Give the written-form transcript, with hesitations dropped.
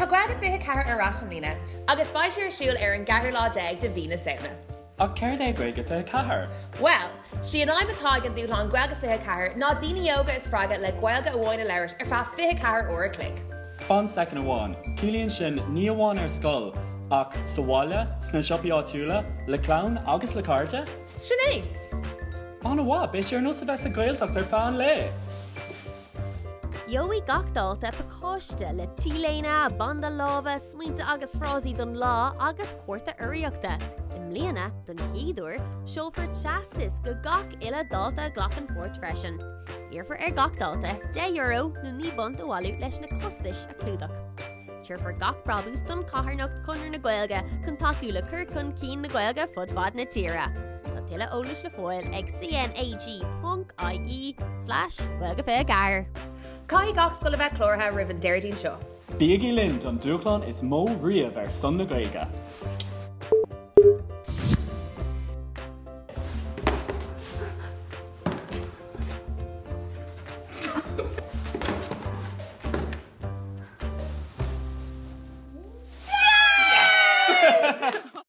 Tá Gaeilge 24 ar ais i mbliana agus beidh sé ar siúl ar an gceathrú lá déag de mhí na Samhna. Ach céard é Gaeilge 24? Bhuel, sí an aidhm atá ag an dúshlán Gaeilge 24 ná daoine óga a spreagadh le Gaeilge amháin a labhairt ar feadh 24 uair a chloig. Fan soicind amháin, ciallaíonn sin ní amháin ar scoil, ach sa bhaile, sna siopaí áitiúla, le clann agus le cairde? Sin é! An-mhaith, beidh sé ar nós a bheith sa Ghaeltacht ar feadh an lae! Gheobhaidh gach dalta pacáiste le T-léine, banda láimhe, smaointe agus frásaí don lá agus cárta urraíochta. I mbliana, don chéad uair, seolfar teastas go gach uile dalta a ghlacann páirt freisin. Iarrfar ar gach dalta €10 nó £9 a bhailiú leis na costais a chlúdach. Tabharfar gach brabús don charthanacht Conradh na Gaeilge chun tacú le cur chun cinn na Gaeilge fud fad na tíre. Tá tuilleadh eolais le fáil ag cnag.ie slash Gaeilge24. Caithfidh gach scoil a bheith cláraithe roimh an Déardaoin seo. Bígí linn don dúshlán is mó riamh ar son na Gaeilge! Yes!